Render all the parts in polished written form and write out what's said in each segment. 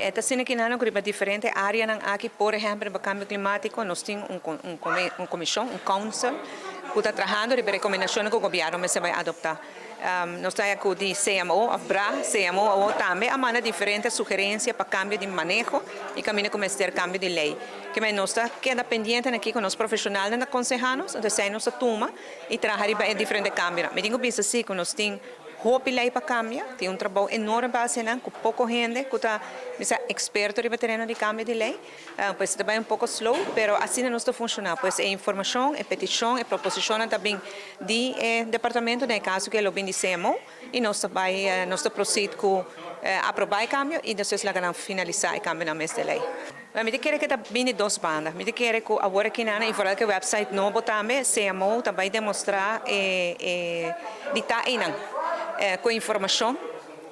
E ta asina ki nan ku riba diferente áreanan aki, por ehèmpel riba kambio klimátiko, nos tin un un komishon, un council, ku ta trahando riba e rekomendashonnan ku gobièrnu mester bai adoptá. Nos ta ku di CMO òf bra CMO awor tambe a manda diferente sugerensia pa kambio di maneho i kaminda ku mester kambio di lei. Kemey nos ta keda pendiente na kiko nos profeshonalnan ta konsehá nos, entonces esei nos ta tuma i traha riba e diferente kambionan. Mi tin ku bisa si ku nos tin Hopi lei pa kambia, tin un trabou enorme pa hasi nan ku poko hende ku ta bisa eksperto riba tereno di kambio di lei. Pues ta bai un poko slow, pero asina nos ta funshoná. Pues e informashon, e petishon, e proposishonnan ta bin di e departamento, den e kaso ke lo bin di CMO, i nos ta bai, nos ta proceed ku aprobá e kambio i despues laga nan finalisá e kambionan mes di lei. Mi ta kere ke ta bin di dos banda. Mi ta kere ku awor aki nan, i foral ku e website nobo tambe, CMO ta bai demostrá e e di ta einan ku informashon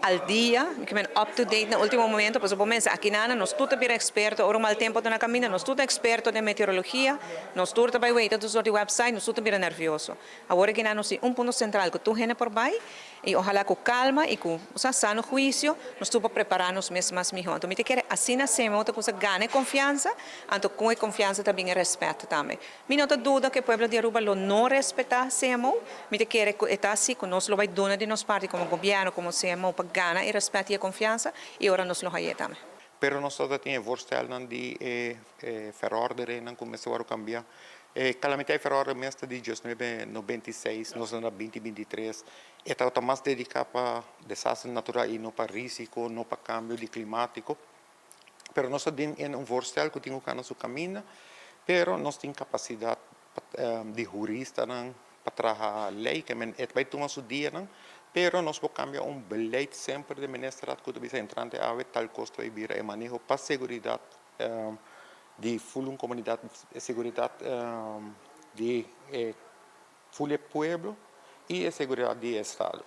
al dia, mi ke men up to date na ultimo momento, pasobra bo mester aki nan nos tur ta bira eksperto ora un mal tempo ta na kaminda, nos tur ta eksperto den meteorologia, nos tur ta bai weita tur sort di website, nos tur ta bira nervioso. Awor aki nan nos tin un punto sentral ku tur hende por bai i ojalá ku kalma i ku sa sano huisio nos tur por prepará nos mes mas mihó. Anto mi ta kere asina hacemos otro cosa gana e konfiansa, anto kon e konfiansa ta bin e rèspèt tambe. Mi no ta duda ku e pueblo di Aruba lo no respetá CMO, mi ta kere ku e ta asi ku nos lo bai duna di nos parti komo gobièrnu, komo CMO pa gana e rèspèt i e konfiansa i ora nos lo haye tambe. Pero nos ta tin e voorstelnan di e verorderingnan ku mester wòrdu kambiá. E Calamity Verordening mes ta di 1996, nos ta na 2023. E tabata mas dediká pa desaster natural i no pa risiko, no pa kambio di klimátiko. Pero nos ta den un voorstel ku tin ku kana su kaminda, pero nos tin kapasidat di huristanan pa traha lei, ke men e ta bai tuma su dianan, pero nos por kambia un beleid semper den ministerat ku ta bisa entrante awe tal kos ta bai bira e maneho pa seguridat di ful un komunidat, e seguridat di e ful e pueblo i e seguridat di e estado.